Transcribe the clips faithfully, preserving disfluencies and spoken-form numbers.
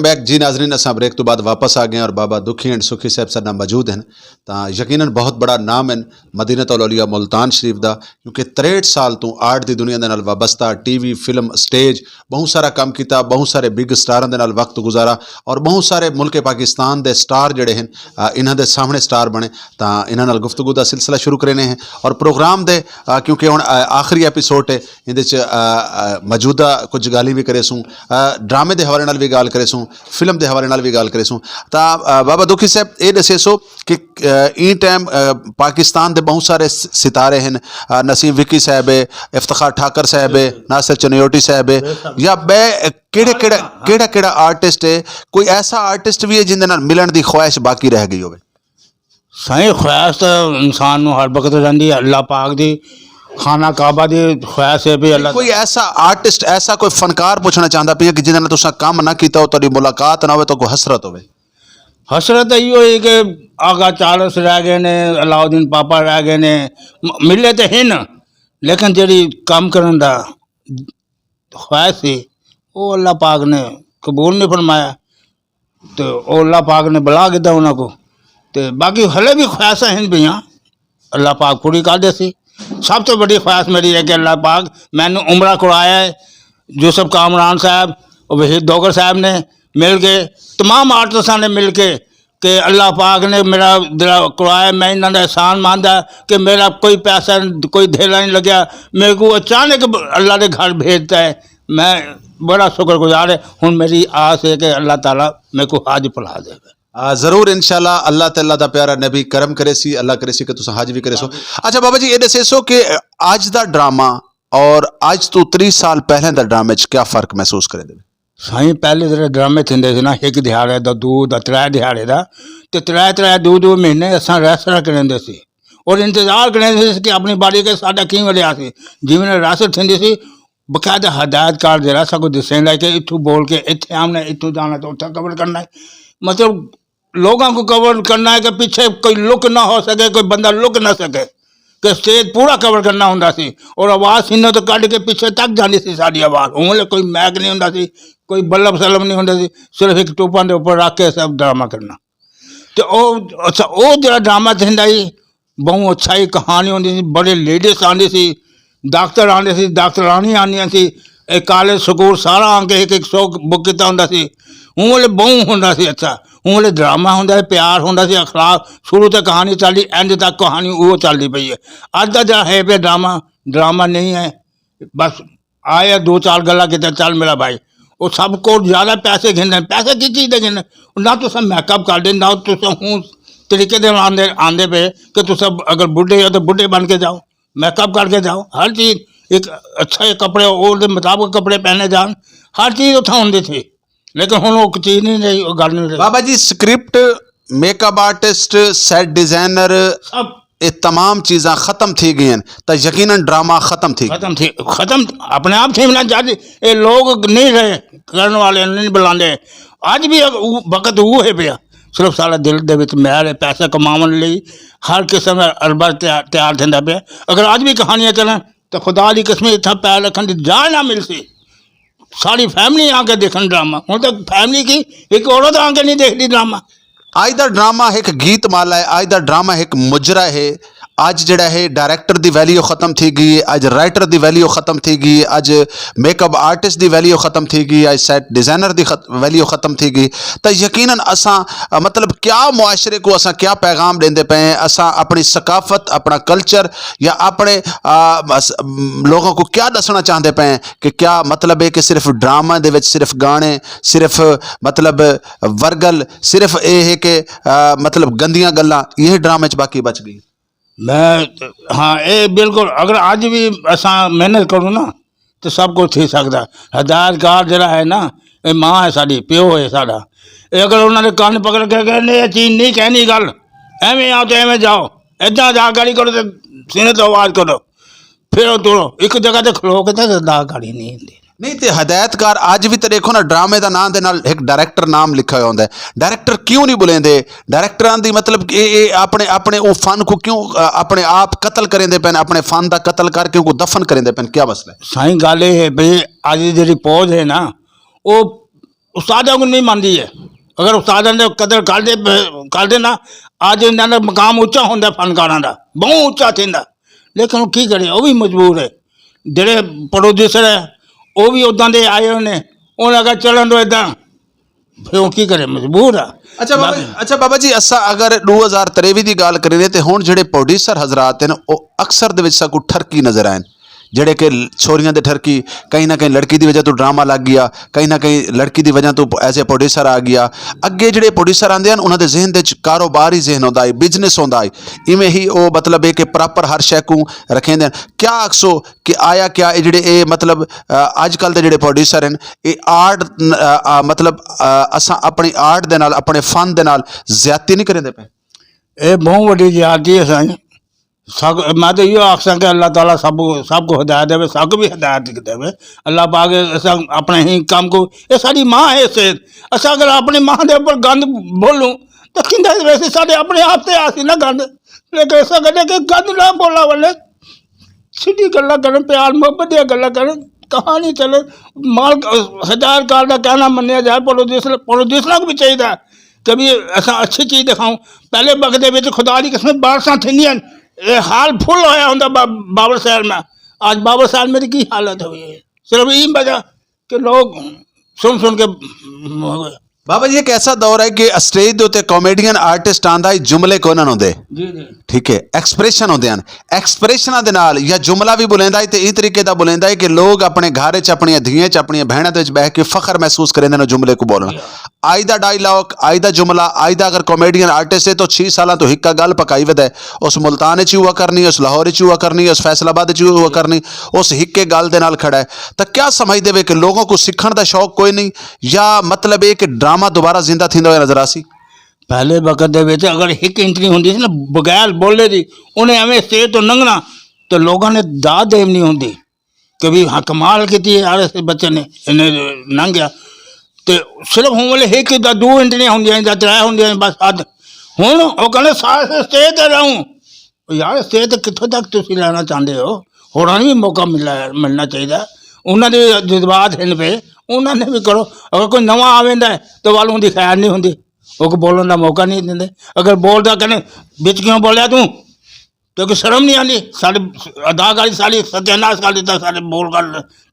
Back جی ناظرین، اساں break تو بعد واپس آ گئے اور بابا دکھی اینڈ سکھی صاحب ساڈے نال موجود ہیں۔ تاں یقیناً بہت بڑا نام ہے مدینہ الاولیاء ملتان شریف دا، کیونکہ تریہٹھ سال تو آرٹ دی دنیا دے نال وابستہ، ٹی وی، فلم، سٹیج، بہت سارا کام کیتا، بہت سارے بگ سٹاراں دے نال وقت گزارا اور بہت سارے ملک پاکستان دے سٹار جڑے ہیں، آ، انہاں دے سامنے سٹار بنے۔ تاں انہاں نال گفتگو دا سلسلہ شروع کرینے ہیں اور پروگرام دے، آ، کیونکہ ہن، آ، آخری ایپیسوڈ ہے، ایندے چ، آ، آ، موجودہ کچھ گالیں وی کریسوں، آ، ڈرامے دے حوالے نال وی گال کریسوں، فلم دے حوالے نال وی گال کریسوں۔ تاں، آ، بابا دکھی صاحب، اے ݙسیسو کہ، آ، ایں ٹائم، آ، پاکستان دے بہت سارے س-، ستارے ہن، آ، نسیم وکی صاحب ہے، افتخار ٹھاکر صاحب ہے، ناصر چنیوٹی صاحب ہے، یا ٻئے کیڑھے کیڑھا، کیڑھا کیڑھا آرٹسٹ ہے، کوئی ایسا آرٹسٹ وی ہے جیندے نال ملݨ دی خواہش باقی رہ ڳئی ہووے؟ سائیں، خواہش تاں انسان نوں ہر وقت رہندی ہے، اللہ پاک دی، خانہ کعبہ دی خواہش ہے بھی اللہ۔ کوئی ایسا آرٹسٹ، ایسا کوئی فنکار پوچھنا چاہندا پیا کہ جنہاں نال تساں کم نہ کیتا ہو، تہاݙی ملاقات نہ ہوئے، تہاکوں حسرت ہوئے؟ حسرت ایہو ہے کہ آغا چارس رہ گئے نے، علاؤالدین پاپا رہ گئے نے، م-، ملے تے ہن، لیکن جڑی کم کرن دا خواہش سی، او اللہ پاک نے قبول نہیں فرمایا۔ تے او اللہ پاک نے بلا گھدا انہاں کوں۔ تے باقی ہلے بھی خواہشاں ہن پیاں، اللہ پاک پوری کر ݙیسی۔ سب توں وݙی خواہش میری ہے کہ اللہ پاک مینوں عمرہ کرایا ہے، یوسف کامران صاحب، وحید ڈوگر صاحب نے مل کے، تمام آرٹسٹاں نے مل کے کہ اللہ پاک نے میرا دل کرایا، میں انہاں دا احسان مند ہاں کہ میرا کوئی پیسہ، کوئی دھیلا نہیں لڳیا۔ میرے کوں اچانک اللہ نے گھر بھیجتا ہے، میں بڑا شکر گزار ہے۔ ہن میری آس ہے کہ اللہ تعالیٰ میرے کوں حج پلا دے۔ آ، ضرور، انشاءاللہ، اللہ تعالیٰ دا پیارا نبی کرم کریسی، اللہ کریسی کہ تساں حج وی کریسو۔ اچھا بابا جی، اے ݙسیسو کہ اڄ دا ڈرامہ اور اڄ توں تریہہ سال پہلے دا ڈرامے چ کیا فرق محسوس کریندے؟ سائیں، پہلے جیڑھے ڈرامے تھیندے سی نا، ہک دیہاڑے دا، ݙو دا، ترے دیہاڑے دا، تے ترے ترے، ݙو ݙو مہینے اساں ریہرسل کریندے سی اور انتظار کریندے سی کہ اپݨی باری کہ ساݙا کیں ویلے آسی۔ جیویں ریہرسل تھیندی سی، باقاعدہ ہدایت کار جیڑھا ساکوں ݙسیندا ہے کہ اتھوں بول کے اتھے آوݨا ہے، اتھوں جانا ہے، تے اتھاں کور کرنا ہے۔ مطلب، لوگاں کوں کور کرنا ہے کہ پچھے کوئی لک نہ ہو سکے، کوئی بندہ لک نہ سکے، کہ سٹیج پورا کور کرنا ہوندا سی اور آواز سینے توں کڈھ کے پچھے تک جاندی سی ساݙی آواز۔ ہݨ ویلے کوئی مائیک نہیں ہوندا سی، کوئی بلب سلب نہیں ہوندا سی، صرف ہک ٹوپاں دے اوپر رکھ کے سب ڈرامہ کرنا۔ تے او، اچھا، او جیڑھا ڈرامہ تھیندا سی، ٻہوں اچھائی کہانی ہوندی سی، بڑے لیڈیز آندے سی، ڈاکٹر آندے سی، ڈاکٹرانی آندیاں سی، اے کالج سکول سارا آن کے ہک ہک شو بک کیتا ہوندا سی۔ ہوں ویلے ٻہوں ہوندا سی اچھا، ہوں ویلے ڈرامہ ہوندا ہے، پیار ہوندا سی، اخلاق، شروع تے کہانی چلدی، اینڈ تک کہانی اوہو چلدی پئی ہے۔ اڄ دا جیڑھا ہے پیا ڈرامہ، ڈرامہ نہیں ہے، بس آئے دو چار گلاں کیتے، چل میرا بھائی۔ او سب کوں زیادہ پیسے گھندے، پیسے کس چیز دے گھندے؟ نہ تساں میک اپ کردے، نہ تساں ہوں طریقے دے آندے، آندے پے کہ تساں اگر بڈھے ہو تو بڈھے بن کے جاؤ، میک اپ کر کے جاؤ، ہر چیز ہک اچھا کپڑے، او دے مطابق کپڑے پہنے جان، ہر چیز اتھاں ہوندی تھی۔ لیکن ہݨ او چیز نہیں رہی، او گل نہیں رہی۔ بابا جی، script, make up artist, set designer, سب۔ اے تمام چیزاں ختم تھی ڳئین تاں یقیناً ڈرامہ ختم تھی ڳئے۔ ختم تھی، ختم اپݨے آپ تھی وینا۔ جج اے لوگ نہیں رہے، کرݨ والے نہیں بلاندے۔ اڄ بھی او وقت اوہو ہے پیا، صرف ساݙا دل دے وچ میل ہے، پیسے کماوݨ لئی ہر قسم دا اربر تیار، تیار تھیندا پیا۔ اگر اڄ بھی کہانیاں چلن تاں خدا دی قسم، اتھاں پیر رکھݨ دی جاہ نہ ملسی۔ ساری فیملی آن کے ݙیکھن ڈرامہ۔ ہݨ تک فیملی کی ہک عورت آن کے نہیں ݙیکھدی ڈرامہ۔ اڄ دا ڈرامہ ہک گیت مالا ہے، اڄ دا ڈرامہ ہک مجرا ہے۔ اڄ جیڑھا ہے ڈائریکٹر دی ویلیو ختم تھی ڳئی ہے، اڄ رائٹر دی ویلیو ختم تھی ڳئی ہے، اڄ میک اپ آرٹسٹ دی ویلیو ختم تھی ڳئی ہے، اڄ سیٹ ڈیزائنر دی خت-، ویلیو ختم تھی ڳئی۔ تاں یقیناً اساں، آ، مطلب کیا معاشرے کوں اساں کیا پیغام ݙیندے پئے ہیں؟ اساں اپݨی ثقافت، اپݨا کلچر یا اپݨے، آ، بس، م، لوگاں کوں کیا ݙسݨا چاہندے پئے ہیں؟ کہ کیا مطلب ہے کہ صرف ڈرامہ دے وچ صرف گانے، صرف مطلب ورگل، صرف اے ہے کہ، آ، مطلب گندیاں گلاں یہ ڈرامے چ باقی بچ ڳئی؟ میں، ہاں، اے بالکل، اگر اڄ بھی اساں محنت کروں نا تو سب کچھ تھی سکدا۔ ہدایت کار جڑا ہے نا، اے ماں ہے ساڈی، پیو ہے ساڈا۔ اے اگر انہاں نے کن پکڑ کے کہنے، اے چیز نہیں کہنی گل، ایویں آؤ تے ایویں جاؤ، اتھاں جا گاڑی کرو تے سینے تے آواز کرو۔ پھر او ٹرو، ہک جگہ تے کھلو کے تے دا گاڑی نہیں ہوندی۔ نہیں تے ہدایت کار اڄ وی تے ݙیکھو نا، ڈرامے دا ناں دے نال ہک ڈائریکٹر نام لکھا ہویا ہوندا ہے۔ ڈائریکٹر کیوں نہیں بلیندے؟ ڈائریکٹراں دی مطلب کہ اے، اے اپݨے، اپݨے او فن کوں کیوں، آ، اپݨے آپ قتل کریندے پئن، اپݨے فن دا قتل کر کے اوکوں دفن کریندے پئن، کیا مسئلہ ہے؟ سائیں، ڳالھ اے ہے بھئی اڄ دی جیڑھی پوج ہے نا، او استاداں کوں نہیں مندی ہے۔ اگر استاداں دے قدر کر دے، کر دے نا، اج انہاں دا مقام اچا ہوندا فنکاراں دا، بہوں اچا تھیندا۔ لیکن او کی کرے، او وی مجبور ہے۔ جڑے پروڈیوسر ہے، او وی اداں دے آئے ہوئے نے، انہاں اگر چلن دو اداں، پھر او کی کرے، مجبور ہے۔ اچھا بابا جی، اچھا بابا جی، اساں اگر ݙو ہزار تریوی دی ڳالھ کریندے تے ہݨ جڑے پروڈیوسر حضرات ہن، او اکثر دے وچ ساکوں ٹھرکی نظر آئن۔ جڑے کہ چھوریاں دے ٹھرکی، کہیں نہ کہیں لڑکی دی وجہ توں ڈرامہ لگ گیا، کہیں نہ کہیں لڑکی دی وجہ توں ایز اے پروڈیوسر آ گیا۔ اڳے جڑے پروڈیوسر آندے ہن، انہاں دے ذہن دے وچ کاروباری ذہن ہوندا ہے، بزنس ہوندا ہے۔ ایویں ہی او مطلب ہے کہ پراپر ہر شے کوں رکھیندے ہن۔ کیا آکھسو کہ آیا کیا اے جڑے اے مطلب، آ، اڄ کل دے جڑے پروڈیوسر ہن، اے آرٹ، آ، آ، مطلب، آ، اساں اپݨی آرٹ دے نال، اپݨے فن دے نال زیادتی نہیں کریندے پئے؟ اے بہوں وݙی زیادتی ہے سائیں۔ ساکوں، میں تاں ایہو آکھساں کہ اللہ تعالیٰ سب، سب کوں ہدایت ݙیوے، ساکوں وی ہدایت ݙیوے۔ اللہ پاک اساں اپݨے ہی کم کوں، اے ساݙی ماں ہے صحت، اساں اگر اپݨی ماں دے اپر گند بولوں تاں کھیندا ویسے ساݙے اپݨے آپ تے آسی نہ گند، لیکن اساں کہندے کہ گند نہ بولا ولے سدھی گلاں کرن، پیار محبت دیاں گلاں کرن، کہانی چلے۔ مال ہدایت کار دا کہنا منیا جائے، پروڈیوسر، پروڈیوسراں کوں وی چاہیدا ہے کہ بھی اساں اچھی چیز دکھاؤں۔ پہلے وقت دے وچ خدا دی قسم بارشاں تھیندیاں، اے حال پھل ہویا ہوندا با-، بابل سیل میں۔ اج بابل سیل میری کی حالت ہوئی ہے؟ صرف ایں وجہ کہ لوگ سن سن کے۔ بابا جی، ایک ایسا دور ہے کہ اسٹیج دے اتے کامیڈین آرٹسٹ آندا ہے، جملے کوئی نہ ہوندے۔ جی، جی۔ ٹھیک ہے، ایکسپریشن ہوندے ہن۔ ایکسپریشناں دے نال یا جملہ بھی بولیندا ہے تے ایں طریقے دا بولیندا ہے کہ لوگ اپنے گھر وچ، اپنی دھیاں وچ، اپنی بہناں دے وچ بیٹھ کے فخر محسوس کریندے نے جملے کو بولن۔ جی۔ آئی دا ڈائیلاگ، آئی دا جملہ، آئی دا اگر کامیڈین آرٹسٹ ہے تو چھی سالاں تو ہک گل پکائی ودا ہے۔ اس ملتان وچ ہوا کرنی، اس لاہور وچ ہوا کرنی، اس فیصل آباد وچ ہوا کرنی، اس ہکے گل دے نال کھڑا ہے۔ تاں کیا سمجھدے وے کہ لوگوں کو سکھݨ دا شوق کوئی نہیں، یا مطلب اے کہ ڈرامہ دوبارہ زندہ تھیندا ہویا نظر آسی؟ پہلے وقت دے وچ اگر ہک انٹری ہوندی سی نا بغیر بولے دی، انہیں ایویں اسٹیج تو لنگھنا تے لوگاں نے داد دیونی ہوندی کہ بھی ہاں کمال کیتی ہے یار اس بچے نے، انہیں لنگھ گیا۔ تے صرف ہوں ویلے ہک دا دو انٹریاں ہوندیاں یا ترے ہوندیاں بس حد۔ ہن او کہنے سارے اسٹیج تے رہوں۔ او یار، اسٹیج تے کتھوں تک تسی لینا چاہندے ہو؟ ہوراں نوں وی موقع ملنا، ملنا چاہیدا۔ انہاں دے جذبات ہن پئے، انہاں نے وی کرو۔ اگر کوئی نواں آ ویندا ہے، تو ول اوندی خیر نہیں ہوندی۔ اوکوں بولن دا موقع نہیں دیندے۔ اگر بولدا کنے، "وچ کیوں بولیا توں؟ تیکوں شرم نہیں آندی؟" ساڈے اداکاری ساری ستیاناش کر دیتا، سارے بول کر۔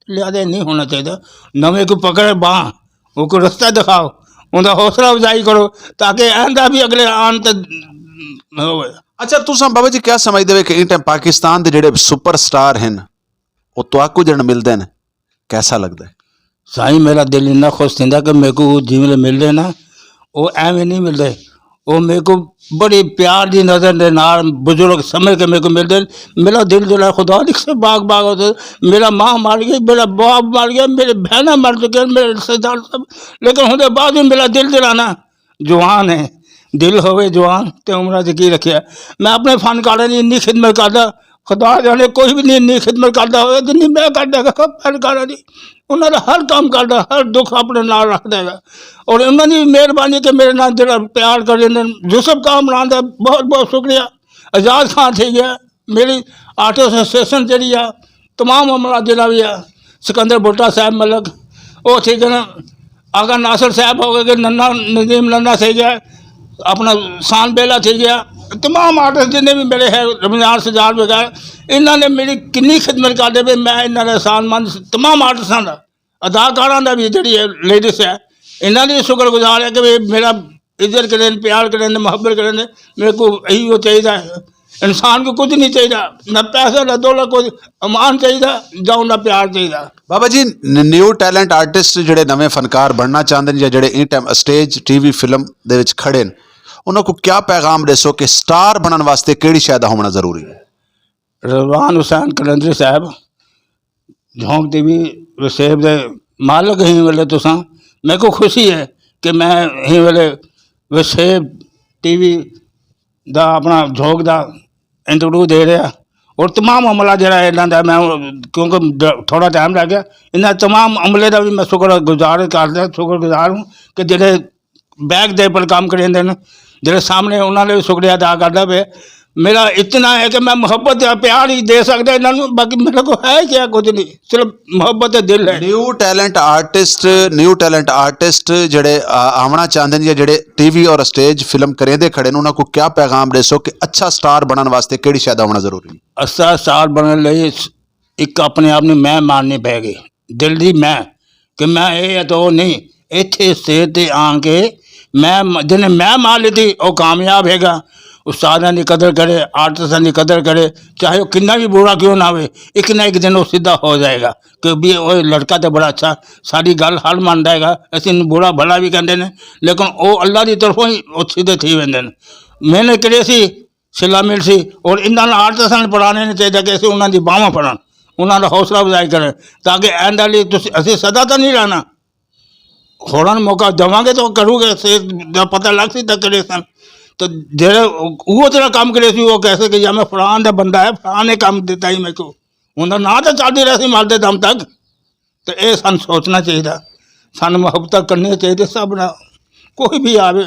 لہذا نہیں ہونا چاہیدا۔ نویں کوں پکڑے باں، اوکوں رستہ دکھاؤ، اوندا حوصلہ افزائی کرو، تاکہ آئندہ بھی اگلے آن تے ہووے۔ اچھا، تساں بابا جی کیا سمجھدے ہو کہ ایں ٹائم پاکستان دے جڑے سپر سٹار ہن، او تہاکوں جڑے ملدے نے، کیسا لگدا ہے؟ سائیں، میرا دل اتنا خوش تھیندا کہ میکوں جیویں ملدے نا، او ایویں نہیں ملدے۔ او میکوں بڑی پیار دی نظر دے نال بزرگ سمجھ کے میکوں ملدے۔ میرا دل جڑا خدا دی قسم باغ باغ ہوندے۔ میرا ماں مر گئی، میرا باپ مر گیا، میرے بہناں مر چکے، میرے رشتے دار سب، لیکن ہوندے بعد بھی میرا دل جڑا نا جوان ہے۔ دل ہووے جوان تے عمراں دی کی رکھیا۔ میں اپنے فنکاراں دی انی خدمت کردا، خدا جانے کوئی بھی نہیں انی خدمت کردا ہووے جنی میں کردا ہاں فنکاراں دی۔ انہاں دا ہر کام کردا، ہر دکھ اپنے نال رکھدا ہے۔ اور انہاں دی مہربانی کہ میرے نال جڑا پیار کریندے۔ یوسف کامران دا بہت بہت شکریہ۔ اعجاز خان تھی گیا، میری آرٹسٹ ایسوسیئیشن جڑی آ، تمام عملہ جڑا وی آ، سکندر بھٹہ صاحب ملک، او تھی گئے نا، آغا ناصر صاحب ہو گئے، ننا، ندیم ننا تھی گیا، اپنا سان بیلا تھی گیا، تمام آرٹسٹ جتنے بھی میرے ہیں، رمضان سجاد وغیرہ، انہاں نے میری کنی خدمت کر دے، میں انہاں دا احسان مند تمام آرٹسٹاں دا۔ اداکاراں دا وی جڑی ہے لیڈیز ہے، انہاں دی شکر گزار ہے کہ بھی میرا عزت کرن، پیار کرن، محبت کرن، میرے کو یہی وہ چاہیے ہے۔ انسان کو کچھ نہیں چاہیے، نہ پیسہ، نہ دولت، کچھ امان چاہیے، جاؤں نہ پیار چاہیے۔ بابا جی، ن-، نیو ٹیلنٹ آرٹسٹ جڑے نویں فنکار بننا چاہندے نے یا جڑے ایں time stage, T V, film دے وچ کھڑے نے، انہاں کو کیا پیغام ݙیسو کہ سٹار بنن واسطے کیڑھی شے دا ہونا ضروری ہے؟ رضوان حسین قلندری صاحب، جھونک ٹی وی وسیب دے مالک ہیں ویلے تساں، میرے کو خوشی ہے کہ میں ہیں ویلے وسیب ٹی وی دا اپنا جھونک دا انٹرویو دے رہا، اور تمام عملہ جڑا ہے انہاں دا، میں کیونکہ تھوڑا ٹائم لگ گیا، انہاں تمام عملے دا بھی میں شکر گزار کردا، شکر گزار ہوں کہ جڑے بیک دے پر کام کریندے نے، جڑے سامنے انہاں نے بھی شکریہ ادا کردا پے۔ میرا اتنا ہے کہ میں محبت یا پیار ہی دے سکدا انہاں نوں، باقی میرے کو ہے کیا؟ کچھ نہیں، صرف محبت دل ہے۔ New talent artist, new talent artist جڑے آونا چاہندے نے یا جڑے ٹی وی اور اسٹیج فلم کریندے کھڑے نے، انہاں کو کیا پیغام ڈیسو کہ اچھا سٹار بنن واسطے کیڑی شے دا ہونا ضروری ہے؟ اچھا سٹار بنن لئی ایک اپنے آپ نی میں مارنی پے گئی، دل دی میں، کہ میں اے ہے تو او نہیں۔ ایتھے اسٹیج تے آن کے میں م-، جنہیں میں مار لیتی، او کامیاب ہے گا۔ استاداں دی قدر کرے، آرٹسٹاں دی قدر کرے، چاہے او کتنا بھی برا کیوں نہ ہوئے، ایک نہ ایک دن او سیدھا ہو جائے گا کہ بھی او لڑکا تے بڑا اچھا، ساری گل حل مندا ہے گا، اسی نوں برا بھلا بھی کہندے نے، لیکن او اللہ دی طرفوں ہی او سیدھے تھی ویندے نے۔ محنت کرے سی، صلہ ملسی، اور انہاں نال آرٹسٹاں نوں پڑھانے نے چاہیے کہ اسی انہاں دی باہواں پڑھن، انہاں دا حوصلہ افزائی کرن، تاکہ آئندہ لئی تسی، اسی سدا تاں نہیں رہنا۔ ہوراں نوں موقع دیواں گے تو کرو گے، سے دا پتہ لگ سی تک کرے سن۔ تو جڑے او طرح کام کرے سی، وہ کہہ سکے یا میں فلان دا بندہ ہے، فلان نے کام دیتا ہی میرے کو۔ انہاں نہ تو چلدی رہسی مردے دم تک۔ تو اے سن سوچنا چاہیے، سن محبت کرنی چاہیے سب نال، کوئی بھی آوے،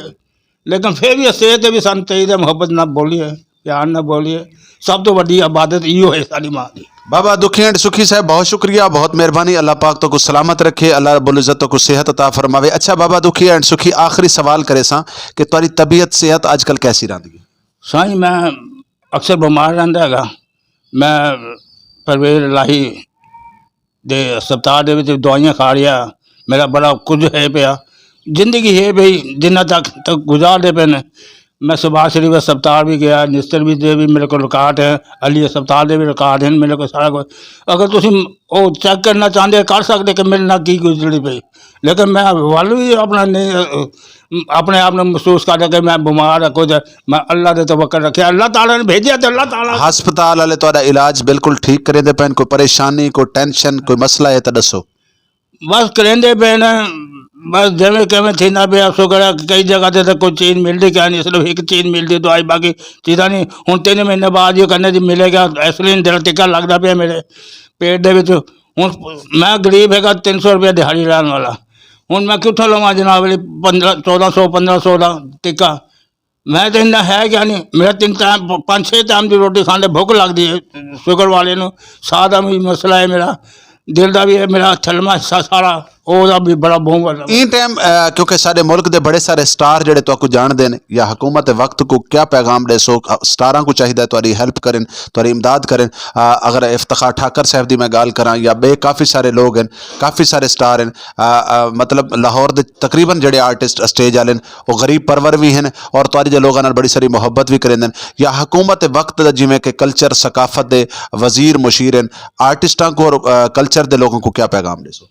لیکن پھر بھی اسٹیج تے بھی سن چاہیے محبت نہ بولیے، پیار نہ بولیے۔ سب تو وڈی عبادت ایہو ہے ساری ماں دی۔ بابا دکھی اینڈ سکھی صاحب، بہت شکریہ، بہت مہربانی۔ اللہ پاک تو کو سلامت رکھے، اللہ رب العزت تو کو صحت عطا فرماوے۔ اچھا بابا دکھی اینڈ سکھی، آخری سوال کرے ساں کہ تہاڈی طبیعت صحت اج کل کیسی رہندی ہے؟ سائیں، میں اکثر بیمار رہندا ہاں۔ میں پرویز الہی دے ہسپتال دے وچ دوائیاں کھا رہیا، میرا بڑا کجھ ہے پیا، زندگی ہے پئی، جنہاں تک، تک گزار دے پئے نے۔ میں شہباز شریف ہسپتال بھی گیا، نسٹر بھی دے بھی میرے کو ریکارڈ ہے، علی ہسپتال دے بھی ریکارڈ ہیں میرے کو سارا کچھ۔ اگر تسی او چیک کرنا چاہندے، کر سکدے کہ میرے نال کی گزری پئی، لیکن میں ول بھی اپنا نہیں، اپنے آپ نوں محسوس کردا کہ میں بیمار ہاں، کچھ میں اللہ دے توکل رکھیا، اللہ تعالیٰ نے بھیجیا تے اللہ تعالیٰ۔ ہسپتال والے تہاڈا علاج بالکل ٹھیک کریندے پئے ہن؟ کوئی پریشانی، کوئی ٹینشن، کوئی مسئلہ ہے تاں ڈسو۔ بس کریندے پئے نے، بس جیویں کیویں تھیندا پیا، شکر ہے کئی جگہ تے تاں کوئی چیز ملدی کائنی، صرف ہک چیز ملدی دوائی، باقی چیزاں نہیں۔ ہن تین مہینے بعد جو کہنے جی ملے گا انسولین، دل ٹکا لگدا پیا میرے پیٹ دے وچ۔ ہن میں غریب ہے گا، تین سو روپے دیہاڑی رہن والا، ہن میں کتھوں لواں جناب علی پندرہ، چودہ سو، پندرہ سو دا ٹکا؟ میں تے انہاں ہے کیا نہیں، میرا تین ٹائم، پانچ چھ ٹائم دی روٹی کھاندے، بھوک لگدی ہے۔ شوگر والے نوں ساہ دا بھی مسئلہ ہے میرا، دل دا بھی ہے، میرا تھلما حصہ سارا او دا بھی بڑا بہوں بڑا۔ این ٹائم، آ، کیونکہ سارے ملک دے بڑے سارے سٹار جڑے تو کو جان دین یا حکومت وقت کو کیا پیغام دے سو؟ سٹاراں کو چاہیے تہاڈی ہیلپ کرن، تہاڈی امداد کرن۔ آ، اگر افتخار ٹھاکر صاحب دی میں گال کراں یا بے کافی سارے لوگ ہیں، کافی سارے سٹار ہیں، آ، آ، مطلب لاہور دے تقریباً جڑے آرٹسٹ اسٹیج والے ہیں، وہ غریب پرور بھی ہیں اور تہاڈے جے لوگاں نال بڑی ساری محبت بھی کریندے ہیں۔ یا حکومت وقت دا جویں کہ کلچر ثقافت دے وزیر مشیر ہیں، آرٹسٹاں کو اور، آ، کلچر دے لوگوں کو کیا پیغام دے سو؟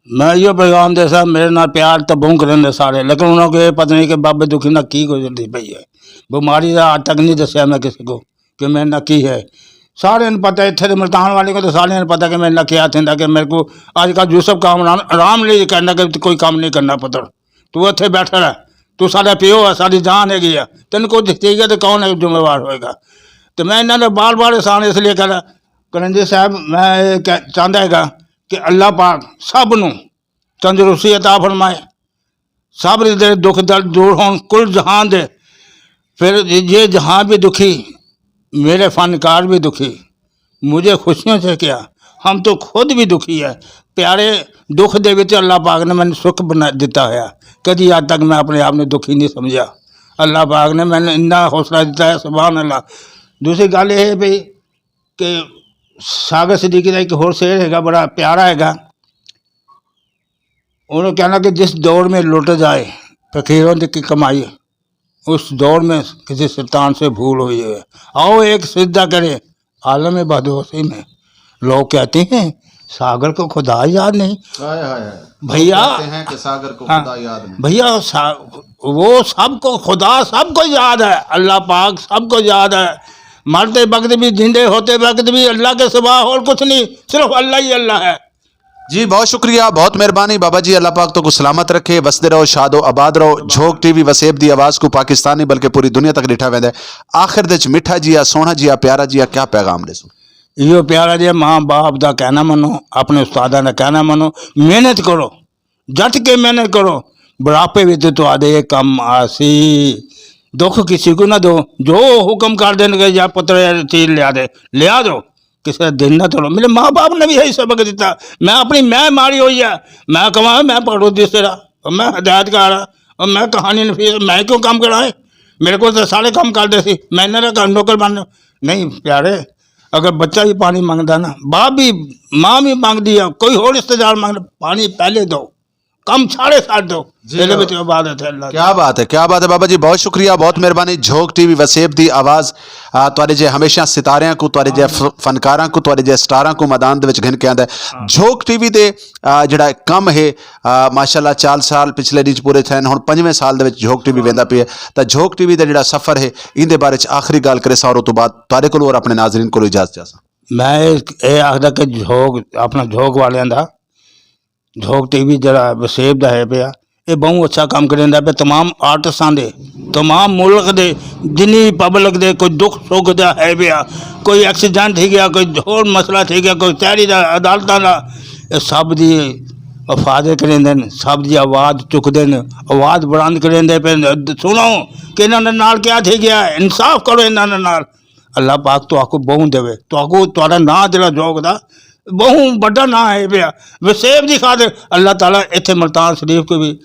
میں ایہو پیغام دے سا، میرے نال پیار تاں بہوں کریندے سارے، لیکن انہاں کو یہ پتہ نہیں کہ بابے دکھی نال کی گزردی پئی ہے۔ بیماری دا آج تک نہیں دسیا میں کسی کو کہ میرے نال کی ہے۔ سارے نوں پتہ ہے، اتھے دے ملتان والے کو تو سارے نوں پتہ کہ میرے نال کیا تھیندا، کہ میرے کو اج کل یوسف کامران آرام لئی کہندا کہ کوئی کم نہیں کرنا پتر، تو اتھے بیٹھا رہ، تو ساڈا پیو ہے، ساڈی جان ہے گئی ہے، تینوں کوئی دکھتی گیا تو کون ہے ذمہ وار ہوئے گا؟ تو میں انہاں نے بار بار احسان اس لیے کرا، کرنجی صاحب، میں یہ کہ-، چاہندا ہے گا کہ اللہ پاک سب نوں تندرستی عطا فرمائے، سب دے دکھ درد دور ہون کل جہان دے۔ پھر یہ جہاں بھی دکھی، میرے فنکار بھی دکھی، مجھے خوشیوں سے کیا، ہم تو خود بھی دکھی ہے۔ پیارے، دکھ دے وچ اللہ پاک نے مینوں سکھ بنا دتا ہویا، کدی اج تک میں اپنے آپ نوں دکھی نہیں سمجھا۔ اللہ پاک نے مینوں اتنا حوصلہ دتا ہے، سبحان اللہ۔ دوسری گل یہ ہے بھی کہ ساگر صدیقی دا ایک ہور شعر ہے گا، بڑا پیارا ہے گا۔ انہوں کہنا کہ جس دور میں لٹ جائے فقیروں کی کمائی، اس دور میں کسی سلطان سے بھول ہوئی ہے، آؤ ایک سجدہ کریں عالم بہدوسی میں۔ لوگ کہتے ہیں ساگر کو خدا یاد نہیں۔ ہائے ہائے ہائے۔ بھیا، لوگ کہتے ہیں کہ ساگر کو ہاں، خدا یاد نہیں۔ بھیا، سا-، وہ سب کو، خدا سب کو یاد ہے، اللہ پاک سب کو یاد ہے۔ مرتے وقت بھی، زندے ہوتے وقت بھی اللہ کے سوا اور کچھ نہیں، صرف اللہ ہی اللہ ہے۔ جی، بہت شکریہ، بہت مہربانی بابا جی، اللہ پاک تو کو سلامت رکھے، وسدے رہو، شاد و آباد رہو۔ جھوک ٹی وی وسیب دی آواز کو پاکستانی بلکہ پوری دنیا تک ڈٹھا ویندا ہے۔ آخر دے وچ میٹھا جیا، سوہنا جیا، پیارا جیا کیا پیغام ڈیسو؟ ایہو پیارا جیا، ماں باپ دا کہنا منو، اپنے استاداں دا کہنا منو، محنت کرو، ڈٹ کے محنت کرو، بڑھاپے وچ تہاڈے کم آسی۔ دکھ کسی کوں نہ ݙیو۔ جو حکم کر ݙین کہ یا پتر یا چیز لیا دے، لیا ݙیو۔ کسے دا دل نہ توڑو۔ میرے ماں باپ نے بھی یہی سبق دیتا۔ میں اپݨی میں ماری ہوئی ہے، میں کہاں میں پڑھو دس تیرا، میں ہدایت کار ہاں، اور میں کہانی نفیس، میں کیوں کم کراں؟ میرے کول تاں سارے کم کردے سی، میں انہاں دا نوکر بݨ؟ نہیں پیارے، اگر بچہ بھی پانی منگدا نا، باپ بھی، ماں بھی منگدی ہے، کوئی ہور رشتہ دار منگدا، پانی پہلے دو، کم سارے ساتھ دو۔ جی، ایندے وچ عبادت ہے اللہ دی۔ کیا بات ہے، کیا بات ہے بابا جی، بہت شکریہ، بہت مہربانی۔ جھوک ٹی وی وسیب دی آواز، آ، تہاڈے جے ہمیشہ ستاریاں کوں، تہاڈے جے ف-، فنکاراں کوں، تہاڈے جے سٹاراں کوں میدان دے وچ گھن کے آندا ہے۔ جھوک ٹی وی دے، آ، جڑا کم ہے، آ، ماشاءاللہ چار سال پچھلے ݙینھ پورے تھئے ہن، ہݨ پنجویں سال دے وچ جھوک ٹی وی ویندا پیا ہے، تاں جھوک ٹی وی دا جڑا سفر ہے، ایندے بارے چ آخری ڳالھ کریساں اور او توں بعد تہاڈے کولوں اور اپݨے ناظرین کولوں اجازت چاہساں۔ میں اے آکھدا کہ جھوک، اپݨا جھوک والیاں دا، جھوک ٹی وی جڑا وسیب دا ہے پیا، اے ٻہوں اچھا کم کریندا پیا۔ تمام آرٹسٹاں دے، تمام ملک دے، جنی پبلک دے کوئی دکھ سکھ دا ہے پیا، کوئی ایکسیڈنٹ تھی ڳیا، کوئی ہور مسئلہ تھی ڳیا، کوئی کچہری دا، عدالتاں دا، اے سب دی حفاظت کریندن، سب دی آواز چکدن، آواز بلند کریندے پئے۔ سݨو کہ انہاں دے نال کیا تھی ڳیا، انصاف کرو انہاں دے نال۔ اللہ پاک تہاکوں ٻہوں ݙیوے، تہاکوں، تہاݙا ناں جڑا جھوک دا ٻہوں وݙا ناں ہے پیا۔ وسیب دی خاطر اللہ تعالیٰ اتھے ملتان شریف کوں بھی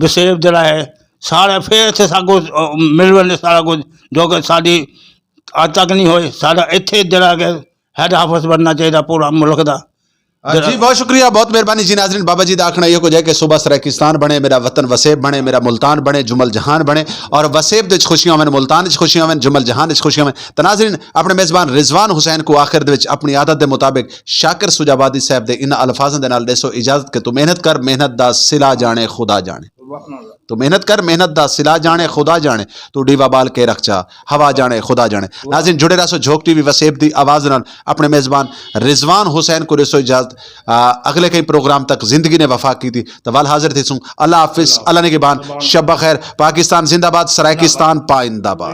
وسیب جڑا ہے سارا پھر اتھے ساکوں، آ، مل ویندے سارا کجھ جو کہ ساݙی اڄ تک نہیں ہوئے۔ ساݙا اتھے جڑا کہ ہیڈ آفس بݨنا چاہیدا پورا ملک دا۔ آ، جڑا جی، بہت شکریہ، بہت مہربانی جی ناظرین۔ بابا جی دا آکھݨا ایہو کجھ ہے کہ صوبہ سرائیکستان بݨے، میرا وطن وسیب بݨے، میرا ملتان بݨے، جمل جہان بݨے، اور وسیب دے وچ خوشیاں ہوون، ملتان وچ خوشیاں ہوون، جمل جہان وچ خوشیاں ہوون۔ تاں ناظرین، اپݨے میزبان رضوان حسین کوں آخر دے وچ اپݨی عادت دے مطابق شاکر سجاوادی صاحب دے انہاں الفاظاں دے نال ݙیسو اجازت کہ توں محنت کر، محنت دا صلہ ڄاݨے خدا ڄاݨے۔ توں محنت کر، محنت دا صلہ ڄاݨے خدا ڄاݨے، توں ݙیوا ٻال کے رکھ چا، ہوا ڄاݨے خدا ڄاݨے۔ ناظرین، جڑے رہسو جھوک ٹی وی وسیب دی آواز نال۔ اپݨے میزبان رضوان حسین کوں ݙیسو اجازت۔ آ، اڳلے کئی پروگرام تک زندگی نے وفا کیتی، تاں ول حاضر تھیسوں۔ اللہ حافظ، اللہ نگہبان، شب بخیر۔ پاکستان زندہ باد، سرائیکستان پائندہ باد۔